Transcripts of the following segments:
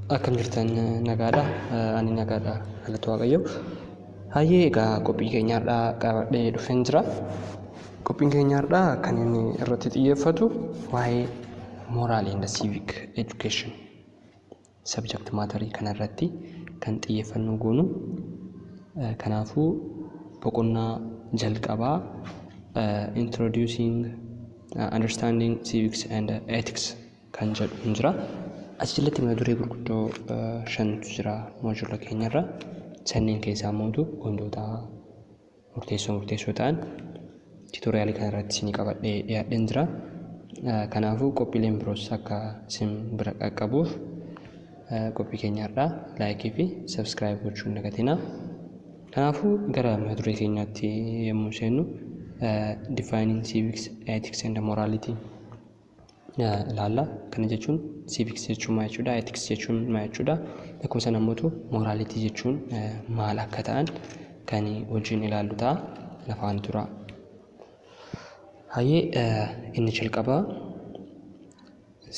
Akkam jirtan, nagaadha? Ani nagaadha, galata Waaqayyo. Hayyee, egaa qophii keenya har'aa qabadhee dhufeen jira. Qophiin keenya har'aa kan inni irratti xiyyeeffatu waa'ee moral and civic education subject matterii kana irratti kan xiyyeeffannoo goonu. Kanaafuu boqonnaa jalqabaa introducing understanding civics and ethics kan jedhu hin jira. Achi jalatti mata duree gurguddoo shantu jira moojula keenyarra. Sanneen keessaa immoo wantoota murteessoo murteessoo ta'an tutorialii kana irratti isinii qabadhee dhiyaadheen jira. Kanaafuu qophiileen biroos akka isin bira qaqqabuuf qophii keenya har'aa likeii fi subscribe gochuu hin dagatinaa. Kanaafuu gara mata duree keenyaatti yommuu seennu, defining civics, ethics and morality ilaalla. Kana jechuun civics jechuun maal jechuudha? Ethics jechuun maal jechuudha? Akkuma sana immoo morality jechuun maal akka ta'an kan wajjin ilaallu ta'a. Lafaan tura. Hayyee, inni jalqabaa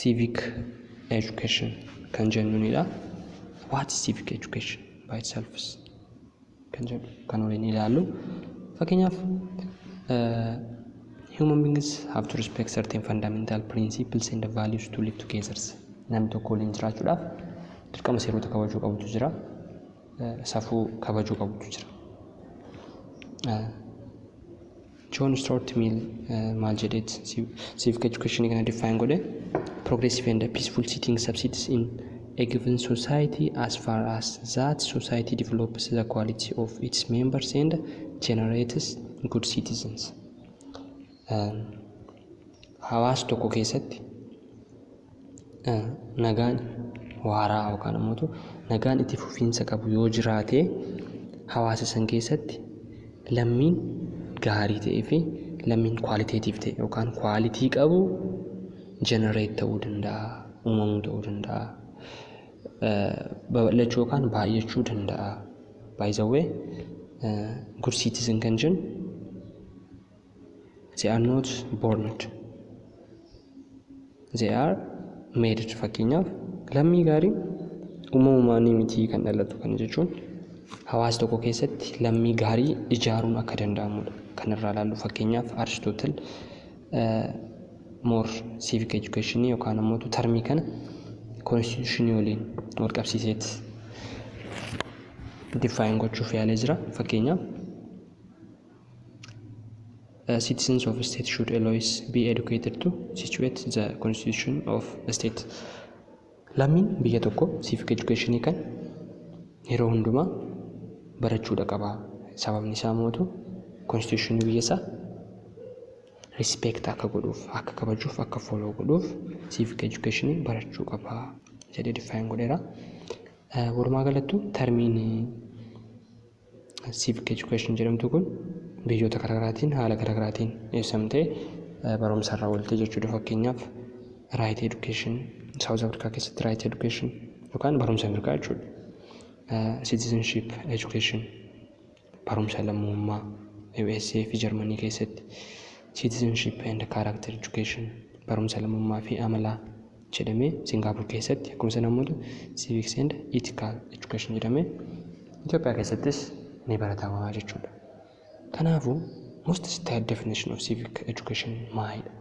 civic education kan jennuunidha. What is civic education by itself kan jedhu kan waliin ilaallu. Fakkeenyaaf, human beings have to respect certain fundamental principles and values to live together. Namni tokko waliin jiraachuudhaaf dirqama seerota kabajuu qabutu jira. Safuu kabajuu qabutu jira. John Stuart Mill maal jedheet civic education kana define godhe? Progressive and peaceful sitting subsists in a given society as far as that society develops the quality of its members and generates good citizens. Hawaasa tokko keessatti nagaan waaraa yookaan ammoo nagaan itti fufiinsa qabu yoo jiraate, hawaasa san keessatti lammiin gaarii ta'ee fi lammiin qualitative ta'e yookaan quality qabu generate ta'uu danda'a, uumamuu ta'uu danda'a, babal'achuu yookaan baay'achuu danda'a. By the way, good citizen kan jennu, they are not born, they are made. Fakkeenyaaf, lammii gaariin uumamumaan miti kan dhalatu. Kan jechuun hawaasa tokko keessatti lammii gaarii ijaaruun akka danda'amudha kan irraa ilaallu. Fakkeenyaaf, Aristotle more civic education yookaan ammoo termii kana constitutionii waliin wal qabsiiseet define gochuuf yaalee jira. Fakkeenyaaf, citizens of state should always be educated to situate the constitution of a state. Lammiin biyya tokko civic education kan yeroo hundumaa barachuudha qaba. Sababni isaa mootu constitutionii biyya isaa respect akka godhuuf, akka kabajuuf, akka follow godhuuf civic education barachuu qaba jedhee define godheera. Walumaa galattu termiin civic education jedhamtu kun biyyoota garaagaraatiin haala garaagaraatiin ibsamtee barumsa irra oolte jechuudha. Fakkeenyaaf, right education, South Africa keessatti right education yookaan barumsa mirgaa jechuudha. Citizenship education, barumsa lammummaa, USA fi Jarmanii keessatti citizenship and character education, barumsa lammummaa fi amalaa jedhamee Singaapur keessatti, akkuma sana immoo civics and ethical education jedhamee Itoophiyaa keessattis ni baratama jechuudha. Kanaafuu most style definition of civic education maalidha?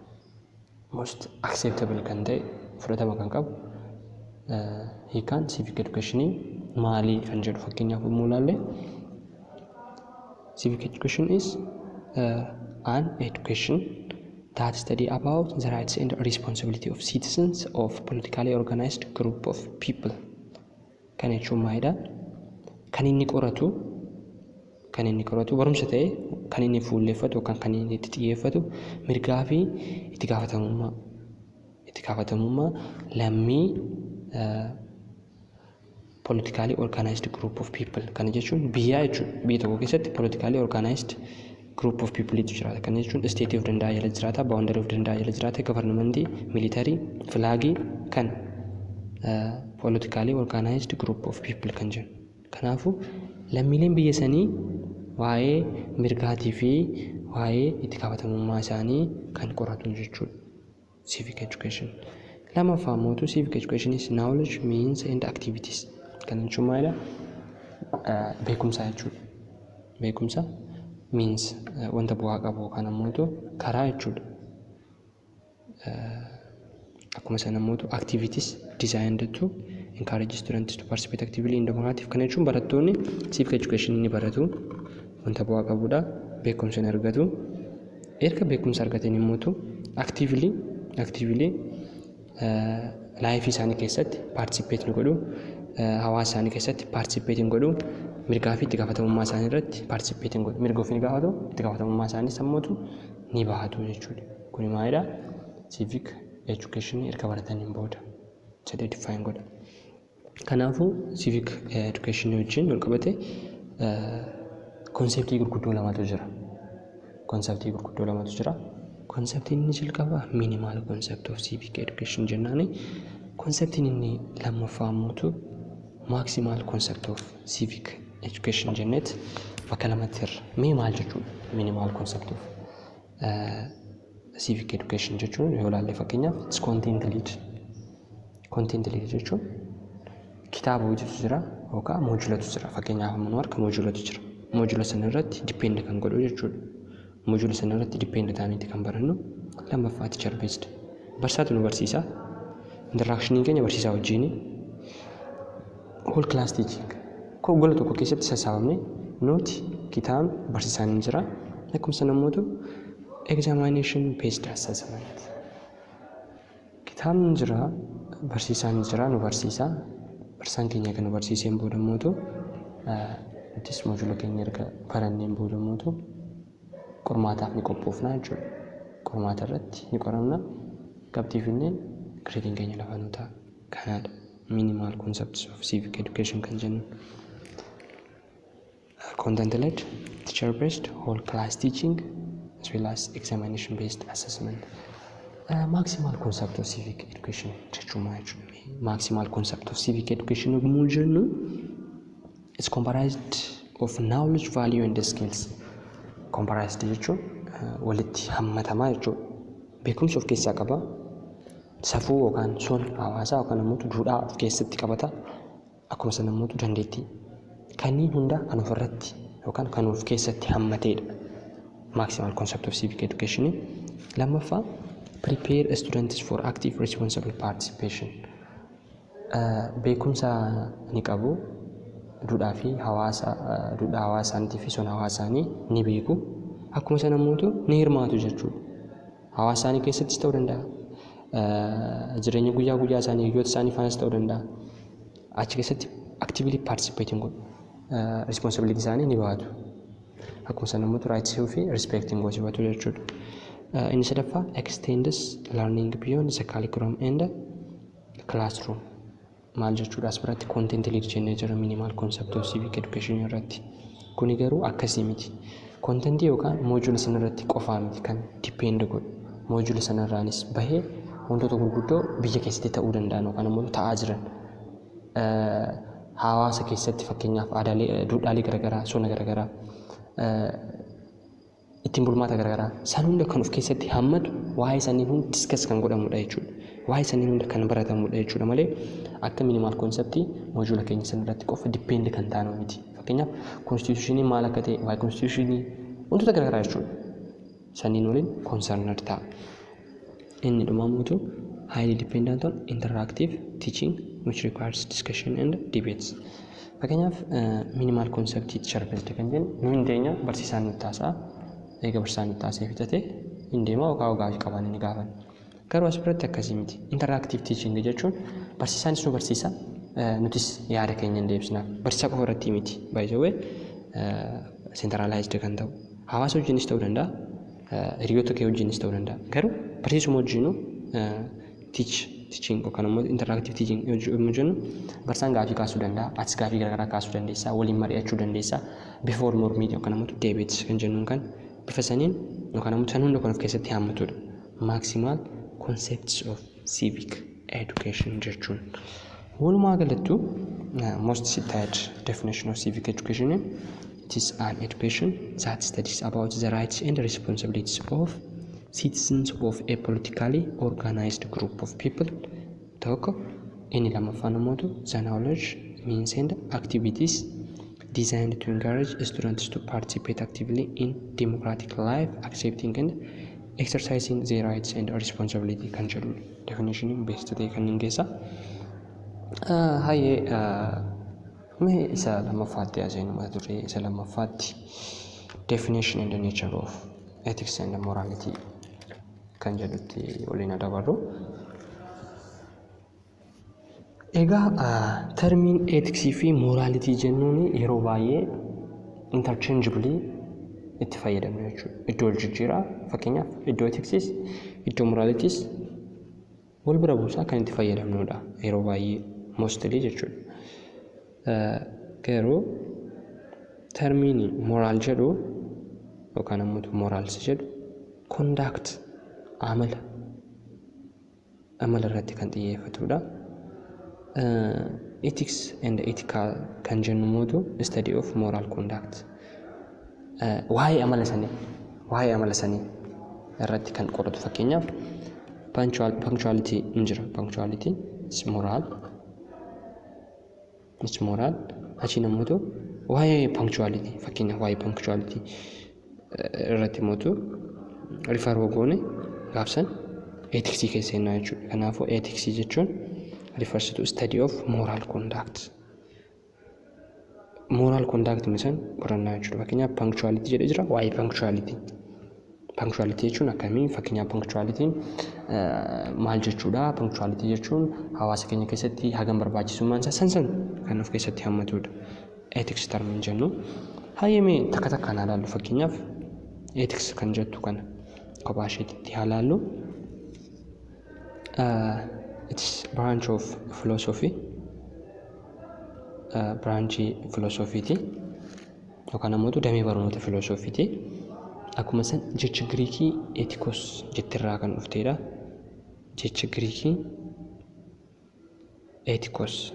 Most acceptable kan ta'e, fudhatama kan qabu hiikaan civic educationii maalii kan jedhu fakkeenyaaf yommuu ilaalle, civic education is an education that study about the rights and responsibility of citizens of politically organized group of people. Kan jechuun maalidha? Kan inni qoratu barumsa ta'e kan inni fuulleeffatu yookaan kan inni itti xiyyeeffatu mirgaa fi itti gaafatamummaa lammii politically organized group of people. Kana jechuun biyyaa jechuudha. Biyya tokko keessatti politically organized group of people jiraata. Kana jechuun state of danda'a jala jiraata, boundary of danda'a jala jiraata, governmentii, military, flagii, kan politically organized group of people kan jennu. Kanaafuu lammiileen biyya sanii waa'ee mirgaatii fi waa'ee itti gaafatamummaa isaanii kan qoratu jechuudha. Civic education. Lammaffaa immoo civic education is knowledge, means and activities. Kana jechuun maalidha? Beekumsa jechuudha. Beekumsa, means wanta bu'aa qabu yookaan ammoo karaa jechuudha. Akkuma sana immoo activities designed to encourage students to participate actively in democratic. Kana jechuun barattoonni civic education ni baratu, wanta bu'aa qabudha, beekumsa ni argatu. Erga beekumsa argatan immoo actively lifeii isaanii keessatti participate ni godhu, hawaasa isaanii keessatti participate ni godhu, mirgaa fi itti gaafatamummaa isaanii irratti participate ni godhu, mirga ofii ni gaafatu, itti gaafatamummaa isaanii sammuutu ni bahatu jechuudha. Kuni maalidha? Civic education erga barataniin booda jedhee define godha. Kanaafuu civic education wajjin wal qabate conceptii gurguddoo lamatu jira. Conceptii gurguddoo lamatu jira. Conceptiin inni jalqabaa minimal concept of civic education jennaani. Conceptiin inni lammaffaa immoo maximal concept of civic education jenneet bakka lamatti hirra. Mee maal jechuudha minimal concept of civic education jechuun yoo ilaalle, fakkeenyaaf it's content led. Content led jechuun kitaaba hojiitu jira yookaan moduleatu jira. Fakkeenyaaf amma nu harka moduleatu jira. Module sana irratti depend kan godhu jechuudha. Module sana irratti depend ta'aniiti kan barannu. Lammaffaa, teacher based. Barsiisaatu nu barsiisa. Interactioniin keenya barsiisaa wajjini. Whole class teaching. Gola tokko keessatti sassaabamne nuti, kitaabni, barsiisaan ni jira. Akkuma sana immoo examination based assessment. Kitaabni jira, barsiisaan jira, nu barsiisa. Barsiisaan keenya kan nu barsiiseen booda immoo nutis module keenya erga baranneen booda immoo qormaataaf ni qophoofna jechuudha. Qormaata irratti ni qoramna. Qabxii finneen gradeiin keenya lafa nu ta'a. Kanaadha minimal concepts of civic education kan jennu. Content led, teacher based, whole class teaching as well as examination based assessment. Maximal concept of civic education jechuun maal jechuudha? Maximal concept of civic education yommuu jennu, it's comprised of knowledge, value and skills. Comprised jechuun walitti hammatamaa jechuudha. Beekumsa of keessaa qaba. Safuu yookaan sona hawaasaa yookaan immoo duudhaa of keessatti qabata. Akkuma sana immoo dandeettii. Kanneen hunda kan ofirratti yookaan kan of keessatti hammateedha. Maximal concept of civic education. Lammaffaa, prepare students for active responsible participation. Beekumsa ni qabu. Duudhaa fi hawaasa, duudhaa hawaasaanii fi sona hawaasaanii ni beeku. Akkuma sana immoo ni hirmaatu jechuudha. Hawaasa isaanii keessattis ta'uu danda'a. Jireenya guyyaa guyyaa isaanii hiriyoota isaanii faanas ta'uu danda'a. Achi keessatti actively participate godhu. Responsibility isaanii ni baatu. Akkuma sana immoo rights fi respecting goosifatu jechuudha. Inni sadaffaa, extends learning beyond the curriculum and classroom. Maal jechuudha? As biratti content led jennee jira minimal concept of civic education irratti. Kuni garuu akkasii miti. Contentii yookaan module sana irratti qofaa miti kan depend godhu. Module sanarraanis bahee wantoota gurguddoo biyya keessatti ta'uu danda'an yookaan immoo ta'aa jiran. Hawaasa keessatti fakkeenyaaf aadaalee, duudhaalee garaagaraa, sona garaagaraa, ittiin bulmaata garaagaraa san hunda kan of keessatti hammatu, waa'ee saniin hunda discuss kan godhamudha jechuudha. Waa'ee saniin hunda kan baratamudha jechuudha malee akka minimal conceptii module keenya sana irratti qofa depend kan taanu miti. Fakkeenyaaf constitutionii maal akka ta'e, waa'ee constitutionii, wantoota garaagaraa jechuudha. Saniin waliin concerned ta'a. Inni dhumamuutu highly dependent on interactive teaching which requires discussion and debates. Fakkeenyaaf minimal conceptii teacher based kan jennu, nu hin teenya, barsiisaan nutti haasa'a. Eega barsiisaan nutti haasa'ee fixate hin deema yookaan gaafii qaban ni gaafanna. Garuu as biratti akkasii miti. Interactive teaching jechuun barsiisaanis nu barsiisa, nutis yaada keenya hin deebisnaaf. Barsiisaa qofa irratti miti. By the way, centralized kan ta'u. Hawaasa wajjinis ta'uu danda'a. Hiriyoota kee wajjinis ta'uu danda'a. Garuu barsiisuma wajjinuu teaching yookaan immoo interactive teaching yommuu jennu, barsiisaan gaafii kaasuu danda'a. Atis gaafii garaagaraa kaasuu dandeessa. Waliin mari'achuu dandeessa. Before mormii yookaan immoo debates kan jennuun kan bifa saniin yookaan immoo san hunda kan of keessatti hammatudha. Maximal concepts of civic education jechuun. Walumaa galattuu, most cited definition of civic education, it is an education that studies about the rights and responsibilities of citizens of a politically organized group of people. Tokko inni lammaffaan immoo the knowledge, means and activities designed to encourage students to participate actively in democratic life, accepting and exercising their rights and responsibility kan jedhudha. Definitioniin best ta'e kanneen keessaa. Hayyee, mee isa lammaffaatti haasofnu, mata duree isa lammaffaatti, definition and the nature of ethics and morality kan jedhutti waliin dabarru. Egaa termiin ethicsii fi morality jennuun yeroo baay'ee interchangeably itti fayyadamna jechuudha. Iddoo wal jijjiiraa, fakkeenyaaf iddoo ethicsiis iddoo moralityis wal bira buusaa kan itti fayyadamnudha yeroo baay'ee, mostly jechuudha. Garuu termiin moral jedhu yookaan ammoo morals jedhu conduct, amala irratti kan xiyyeeffatudha. Ethics and ethical kan jennu mootu study of moral conduct, waa'ee amala sanii irratti kan qoratu. Fakkeenyaaf punctuality hin jira. Punctuality is moral, is moral. Achiin ammoo waa'ee punctuality, fakkeenyaaf waa'ee punctuality irratti mootu refer goone gaafsan ethicsii keessa jennaa jechuudha. Kanaafuu ethicsii jechuun refers to study of moral conduct. Moral conduct misan qorannaa jechuudha. Fakkeenyaaf punctuality jedhee jira, waa'ee punctuality. Punctuality jechuun akkamii? Fakkeenyaaf punctualityn maal jechuudha? Punctuality jechuun hawaasa keenya keessatti hagam barbaachisummaan isaa san kan of keessatti hammatudha. Ethics termiin jennu. Hayyamee takka takkaan haa ilaallu. Fakkeenyaaf ethics kan jettu kana kophaa isheetitti haa ilaallu. It's branch of philosophy. Branchii filosoofiiti. Yookaan ammoo damee barnoota filosoofiiti. Akkuma san jecha Giriikii ethikos jettirraa kan dhuftedha. Jecha Giriikii ethikos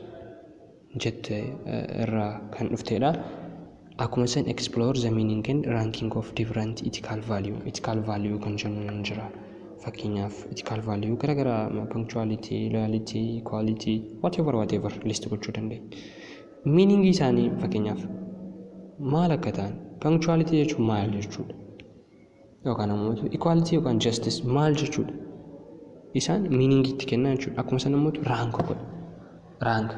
jette irraa kan dhuftedha. Akkuma san explore the meaning and ranking of different ethical value. Ethical value kan jennu hin jira. Fakkeenyaaf ethical value garaagaraa, punctuality, loyalty, equality, whatever whatever list gochuu dandeenya. Meaning isaanii fakkeenyaaf maal akka ta'an, punctuality jechuun maal jechuudha? Yookaan ammoo equality yookaan justice maal jechuudha? Isaan meaning itti kennaa jechuudha. Akkuma sana immoo rank godha. Rank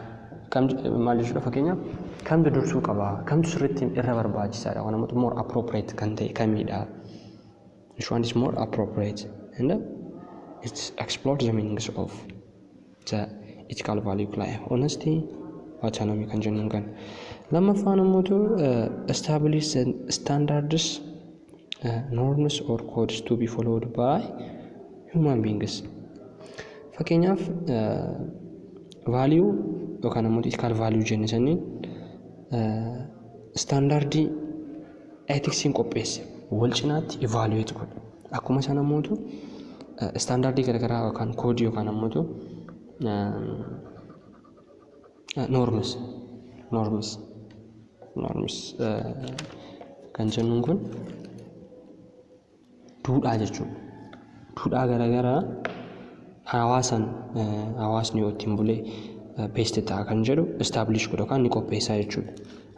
kam maal jechuudha? Fakkeenyaaf kamtu dursuu qaba? Kamtu sirriitti irra barbaachisaadha? Yookaan ammoo more appropriate kan ta'e kamidha? Which one is more appropriate? And it's explore the meanings of the ethical value like honesty, autonomy kan jennuun kan. Lammaffaan immoo establish the standards, norms or codes to be followed by human beings. Fakkeenyaaf value yookaan ammoo ethical value jenne saniin standardii ethicsiin qopheesse wal cinaatti evaluate godha. Akkuma sana immoo standardii garaagaraa yookaan codeii yookaan ammoo norms kan jennuun kun duudhaa jechuudha. Duudhaa garaagaraa hawaasan hawaasni yoo ittiin bulee best ta'a kan jedhu establish godha yookaan ni qopheessaa jechuudha.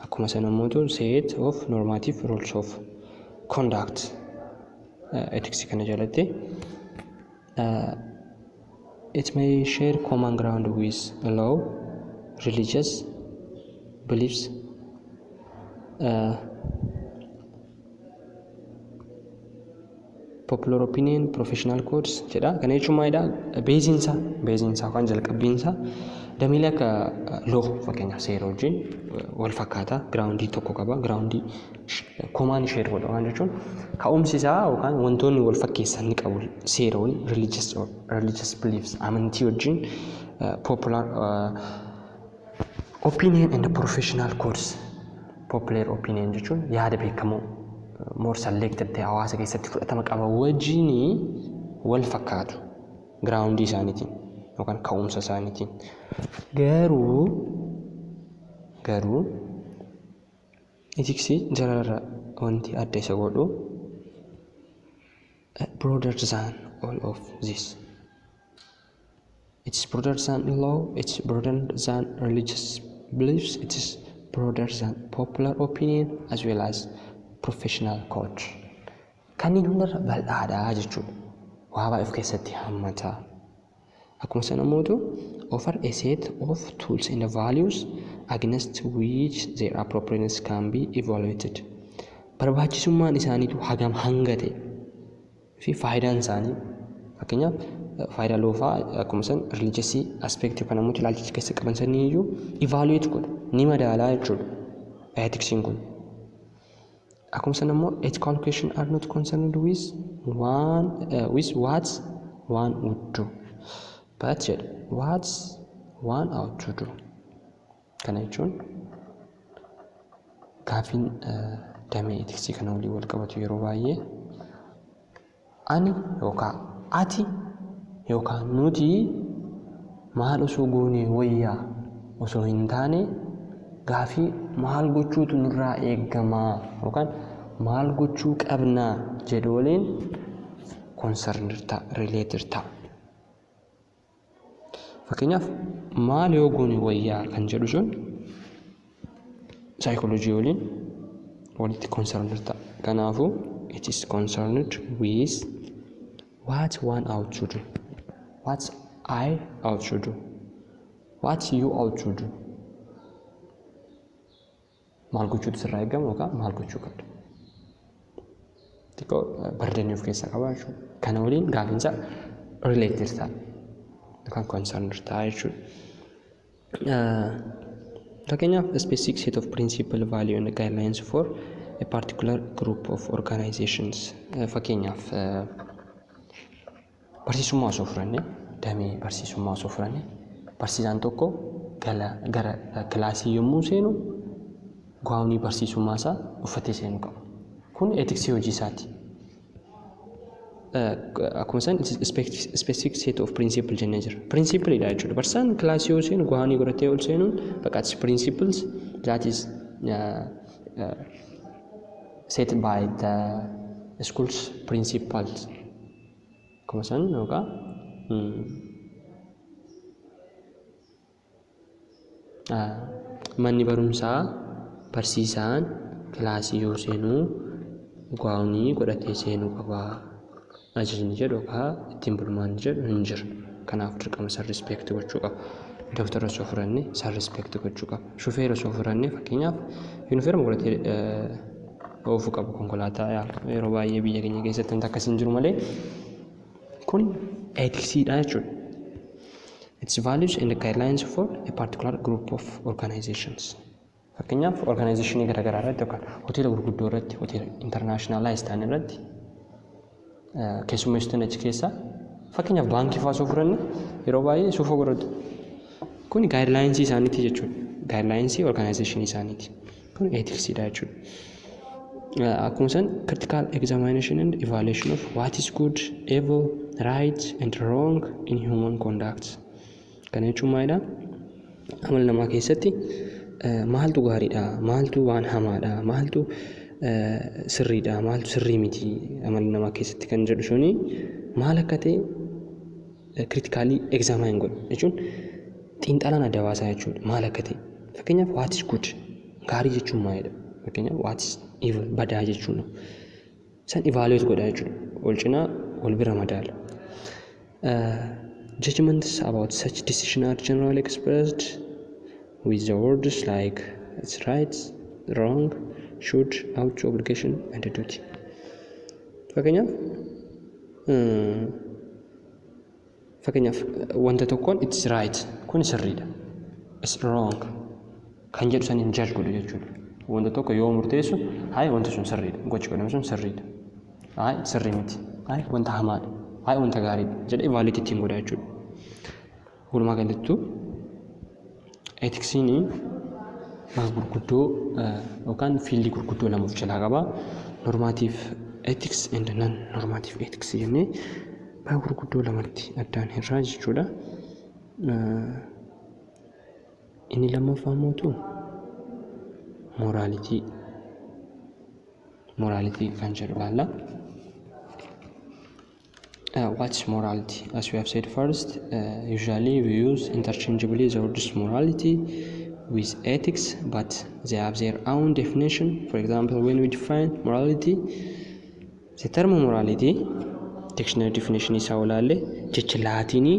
Akkuma sana immoo set of normative rules of conduct ethics kana jalatti. It may share common ground with law, religious beliefs, popular opinion, professional codes jedha. Kana jechuun maalidha? Baseiinsaa yookaan jalqabbiinsaa dameelee akka law, fakkeenyaaf seera wajjin wal fakkaata. Groundii tokko qaba. Groundii common share godha waan jechuun ka'umsi isaa yookaan wantoonni wal fakkeessan ni qabu. Seera waliin, religious beliefs, amantii wajjin, popular opinion and professional codes. Popular opinion jechuun yaada beekamoo more selected ta'e hawaasa keessatti fudhatama qaba wajjin wal fakkaatu groundii isaaniitiin yookaan ka'umsa isaaniitiin. Garuu ethicsii jararra wanti adda isa godhu broader than all of this. It's broader than law, it's broader than religious beliefs, it is broader than popular opinion as well as professional code. Kanneen hundarra bal'aadha jechuudha. Waa baay'ee of keessatti hammata. Akkuma sana immoo offer a set of tools and values against which their appropriateness can be evaluated. Barbaachisummaan isaaniitu hagam hanga ta'e fi faayidaan isaanii, fakkeenyaaf faayidaa loofaa akkuma san religious aspect yookaan ammoo ilaalcha keessa qaban sanii iyyuu evaluate godha, ni madaalaa jechuudha ethicsiin kun. Akkuma sana immoo ethical question are not concerned with one with what one would do, but jedha what one ought to do. Kana jechuun gaaffiin damee ethicsii kana waliin wal qabatu yeroo baay'ee ani yookaan ati yookaan nuti maal osoo goone wayyaa osoo hin taane, gaafii maal gochuutu nurraa eeggamaa yookaan maal gochuu qabnaa jedhu waliin concerned ta'a, related ta'a. Fakkeenyaaf maal yoo goone wayyaa kan jedhu sun saayikooloojii waliin walitti concerned ta'a. Kanaafuu it is concerned with what one ought to do, what I ought to do, what you ought to do. Maal gochuutu sirraa eegama yookaan maal gochuu qabda. Xiqqoo bardanii of keessaa qaba jechuudha. Kana waliin gaafiinsa related ta'a yookaan concerned ta'a jechuudha. Fakkeenyaaf specific set of principle, value and guidelines for a particular group of organizations. Fakkeenyaaf barsiisummaa osoo fudhanne, damee barsiisummaa osoo fudhanne, barsiisaan tokko gara kilaasii yommuu seenu gownii barsiisummaa isaa uffatee seenuu qaba. Kun ethicsii hojii isaati. Akkuma isaan specific set of principle jennee jira. Principleidha jechuudha. Barsiisaan kilaasii yoo seenu gownii godhatee ol seenuun bakka principles that is set by the school's principals. Akkuma isaan yookaan manni barumsaa barsiisaan kilaasii yoo seenuu gownii godhatee seenuu qaba. Ajajni jedhu yookaan ittiin bulmaanni jedhu hin jiru. Kanaaf dirqama isaan respect gochuu qaba. Doktara osoo fudhanne isaan respect gochuu qaba. Shufeera osoo fudhanne, fakkeenyaaf yuunifoorma godhatee oofuu qaba konkolaataa. Yeroo baay'ee biyya keenya keessatti wanti akkasii hin jiru malee kun ethicsiidha jechuudha. Its values and guidelines for a particular group of organizations. Fakkeenyaaf organizationii garaagaraa irratti yookaan hoteela gurguddoo irratti, hoteela internationalize ta'an irratti keessummeessitoonni achi keessaa, fakkeenyaaf baankii fa'aa osoo fudhanne, yeroo baay'ee suufa godhatu. Kun guidelinesii isaaniiti jechuudha. Guidelinesii organizationii isaaniiti. Kun ethicsiidha jechuudha. Akkuma san critical examination and evaluation of what is good, evil, right and wrong in human conduct. Kana jechuun maalidha? Amala namaa keessatti maaltu gaariidha, maaltu waan hamaadha, maaltu sirriidha, maaltu sirrii miti amala namaa keessatti kan jedhu suni maal akka ta'e critically examine godhu jechuun xiinxalaan adda baasaa jechuudha, maal akka ta'e. Fakkeenyaaf what is good, gaarii jechuun maalidha? Fakkeenyaaf what is evil, badaa jechuun san evaluate godha jechuudha. Wal cinaa wal bira madaala. Judgments about such decision are generally expressed with the words like it's right, wrong, should, ought to, obligation and duty. Fakkeenyaaf wanta tokkoon it's right, kun sirriidha, it's wrong kan jedhu saniin judge godhu jechuudha. Wanta tokko yoo murteessu, hayi wanti sun sirriidha, gochi godhame sun sirriidha, hayi sirrii miti, hayi wanta hamaadha, hayi wanta gaariidha jedhee evaluate ittiin godha jechuudha. Walumaa galattuu ethicsiin bakka gurguddoo yookaan fieldii gurguddoo lama of jalaa qaba. Normative ethics and non normative ethics jennee bakka gurguddoo lamatti addaan hirraa jechuudha. Inni lammaffaa immoo morality, morality kan jedhu ilaalla. What's morality? As we have said first, usually we use interchangeably the words morality with ethics, but they have their own definition. For example, when we define morality, the term morality, dictionary definition isaa olaalle, jecha Laatinii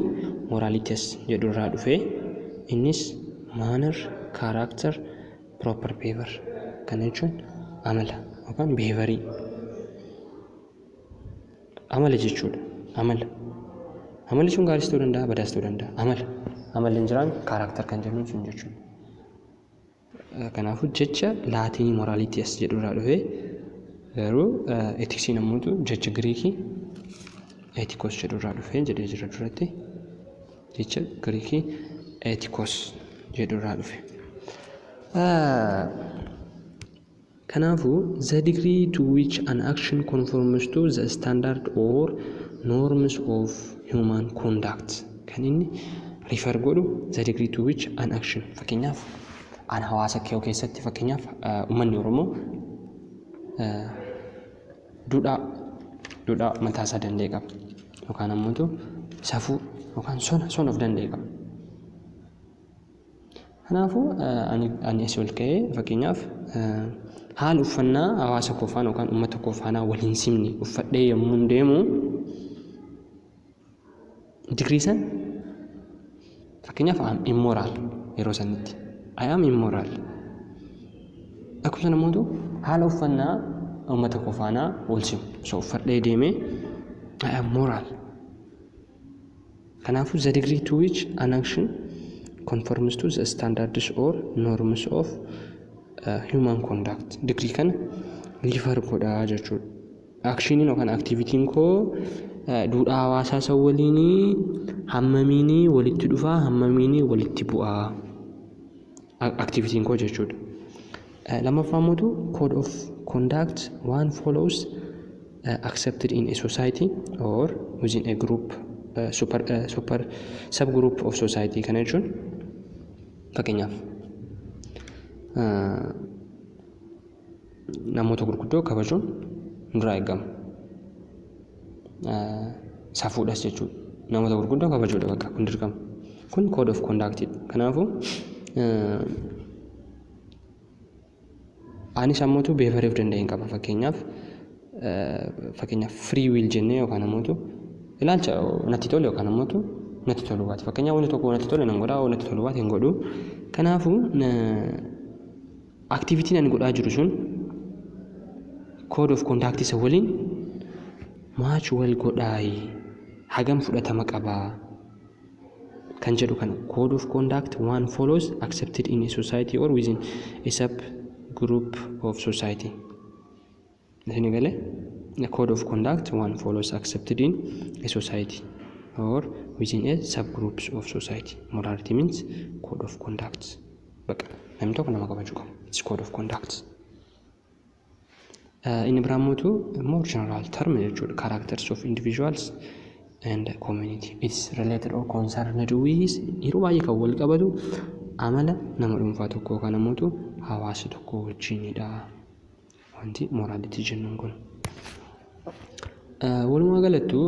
moralitas jedhu irraa dhufe. Innis manner, character, proper behavior. Kana jechuun amala yookaan behaviorii, amala jechuudha. Amala, amalli sun gaariis ta'uu danda'a, badaas ta'uu danda'a. Amala, amalli hin jiraan character kan jennuun sun jechuudha. Kanaafuu jecha Laatinii moralitas jedhu irraa dhufe. Garuu ethicsiin ammoo jecha Giriikii ethikos jedhu irraa dhufe jedhee jira duratti, jecha Giriikii ethikos jedhu irraa dhufe. Kanaafuu the degree to which an action conforms to the standard or norms of human conduct kan inni refer godhu, the degree to which an action, fakkeenyaaf an hawaasa kee keessatti, fakkeenyaaf uummanni Oromoo duudhaa mataa isaa danda'e qaba yookaan ammoo safuu yookaan sona of danda'e qaba. Kanaafuu ani asii ol ka'ee fakkeenyaaf haala uffannaa hawaasa koo faana yookaan uummata koo faana wal hin simne uffadhee yommuu deemu, degree san fakkeenyaaf am immoral, yeroo sanitti I am immoral. Akkuma sana immoo haala uffannaa uummata koo faana wal simu osoo uffadhee deemee, I am moral. Kanaafuu the degree to which an action conforms to the standards or norms of human conduct degree kana refer godhaa jechuudha. Actioniin yookaan activityn koo duudhaa hawaasaa isa waliinii hammamiinii walitti dhufaa, hammamiinii walitti bu'aa activityn koo jechuudha. Lammaffaa immoo code of conduct one follows accepted in a society or within a group, super subgroup of society. Kana jechuun fakkeenyaaf namoota gurguddoo kabajuun nurraa eegama. Safuudhas jechuudha. Namoota gurguddoo kabajuudha, bakka kun dirqama. Kun code of conduct. Kanaafuu anis ammootu behavior of danda'een qaba. Fakkeenyaaf free will jennee yookaan ammootu ilaalcha natti tole yookaan ammootu natti tolu baate. Fakkeenyaaf wanti tokko natti tole nan godhaa, natti tolu baate hin godhu. Kanaafuu activityn ani godhaa jiru sun code of conduct isa waliin match wal godhaayi, hagam fudhatama qabaa kan jedhu kana, code of conduct one follows accepted in a society or within a sub group of society. Isin galee? Code of conduct one follows accepted in a society or within a subgroups of society. Morality means code of conduct. Baqa namni tokko nama kabajuu qaba. It's code of conduct. Inni biraa immoo more general term jechuudha, characters of individuals and community. It's related or concerned with, yeroo baay'ee kan wal qabatu amala nama dhuunfaa tokko yookaan ammoo hawaasa tokko wajjinidha wanti morality jennuun kun. Walumaa galattuu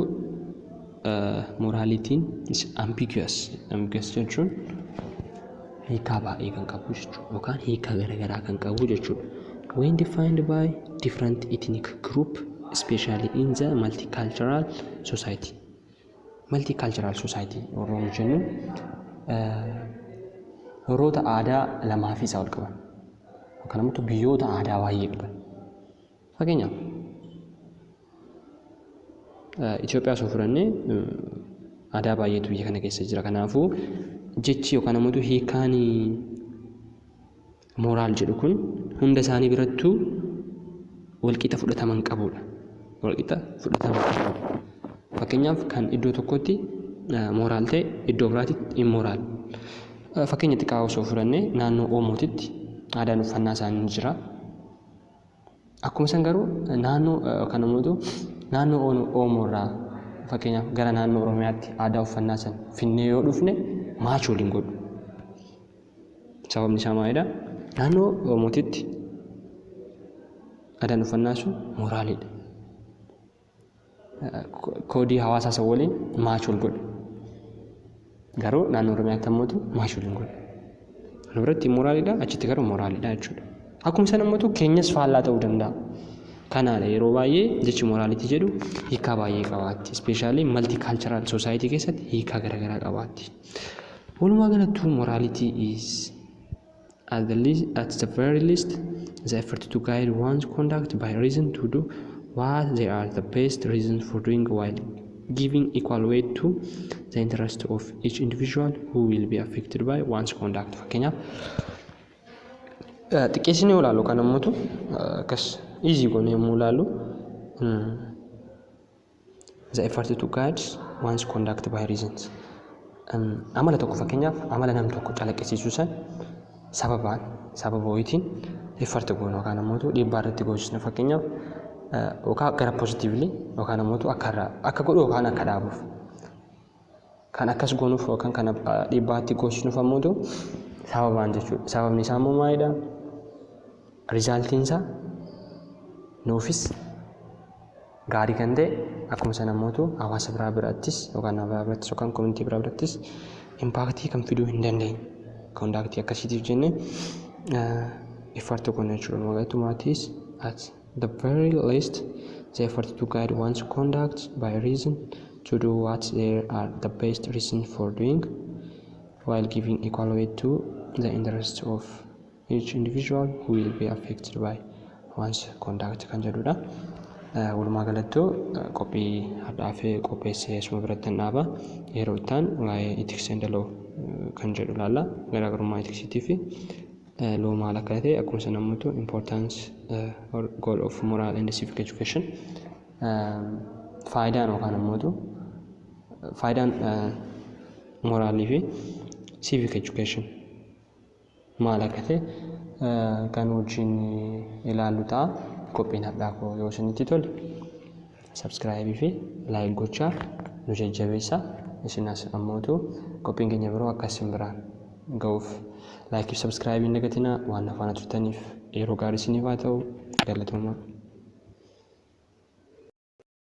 moralityn is ambiguous. Ambiguous jechuun hiikaa baay'ee kan qabu jechuudha yookaan hiikaa garaagaraa kan qabu jechuudha. When defined by different ethnic group, especially in the multicultural society. Multicultural society warroon jennu warroota aadaa lamaa fi isaa ol qaban yookaan ammoo biyyoota aadaa baay'ee qaban. Fakkeenyaaf Itoophiyaa osoo fudhannee, aadaa baay'eetu biyya kana keessa jira. Kanaafuu jechi yookaan ammoo hiikaan moral jedhu kun hunda isaanii birattuu walqixa fudhatama hin qabudha. Walqixa fudhatama hin qabudha. Fakkeenyaaf kan iddoo tokkotti moral ta'e iddoo biraatti immoral. Fakkeenya xiqqaa osoo fudhannee, naannoo Oomootitti aadaan uffannaa isaanii jira. Akkuma san garuu naannoo yookaan ammoo naannoo Oomoo irraa fakkeenyaaf gara naannoo Oromiyaatti aadaa uffannaa sana finnee yoo dhufne, match waliin godhu. Sababni isaa maalidha? Naannoo Oomootitti aadaan uffannaa sun moralidha. Koodii hawaasaa isa waliin match wal godhu. Garuu naannoo Oromiyaatti ammoo match wal hin godhu. Nu biratti immoralidha, achitti garuu moralidha jechuudha. Akkuma sana immoo keenyas faallaa ta'uu danda'a. Kanaadha yeroo baay'ee jechi morality jedhu hiikaa baay'ee qabaatti. Especially multicultural society keessatti hiikaa garaagaraa qabaatti. Walumaa galattuu, morality is at the very least the effort to guide one's conduct by reason to do what they are the best reasons for doing, while giving equal weight to the interest of each individual who will be affected by one's conduct. Fakkeenyaaf, xiqqeessinee ilaallu kan ammoo akkas easy goone yommuu ilaallu, the effort to guide one's conduct by reasons, amala tokko, fakkeenyaaf amala nam tokko calaqqisiisuu san sababaan, sababa wayiitiin effort goonu yookaan ammoo dhiibbaa irratti goosisnu, fakkeenyaaf yookaan gara positively yookaan ammoo akka irraa akka godhu yookaan akka dhaabuuf kan akkas goonuuf yookaan kan dhiibbaatti goosisnuuf ammoo sababaan jechuudha. Sababni isaa immoo maalidha? Resultiin isaa nuufis gaarii kan ta'e, akkuma sana ammoo hawaasa biraa birattis yookaan nama biraa birattis yookaan community biraa birattis impact kan fiduu hin dandeenye. Conduct akkasiitiif jennee effort goona jechuudha. Walumaa at the very least the effort to guide one's conduct by reason to do what there are the best reason for doing, while giving equal weight to the interests of each individual who will be affected by one's conduct kan jedhudha. Walumaa galattuu qophii har'aaf qopheessee asuma biratti hin dhaaba. Yeroo itti aanu waa'ee ethics and law kan jedhu ilaalla. Garaagarummaa ethicsiitii fi law maal akka ta'e, akkuma sana immoo importance or goal of moral and civic education, faayidaan yookaan immoo faayidaan moralii fi civic education maal akka ta'e kan wajjin ilaallu ta'a. Qophiin har'aa koo yoo isinitti tole subscribe fi like gochaa nu jajjabeessaa. Isinas ammootu qophiin keenya biroo akka isin biraan ga'uuf like fi subscribe hin dagatinaa. Waan na faana turtaniif yeroo gaarii isiniif haa ta'u. Galatoomaa.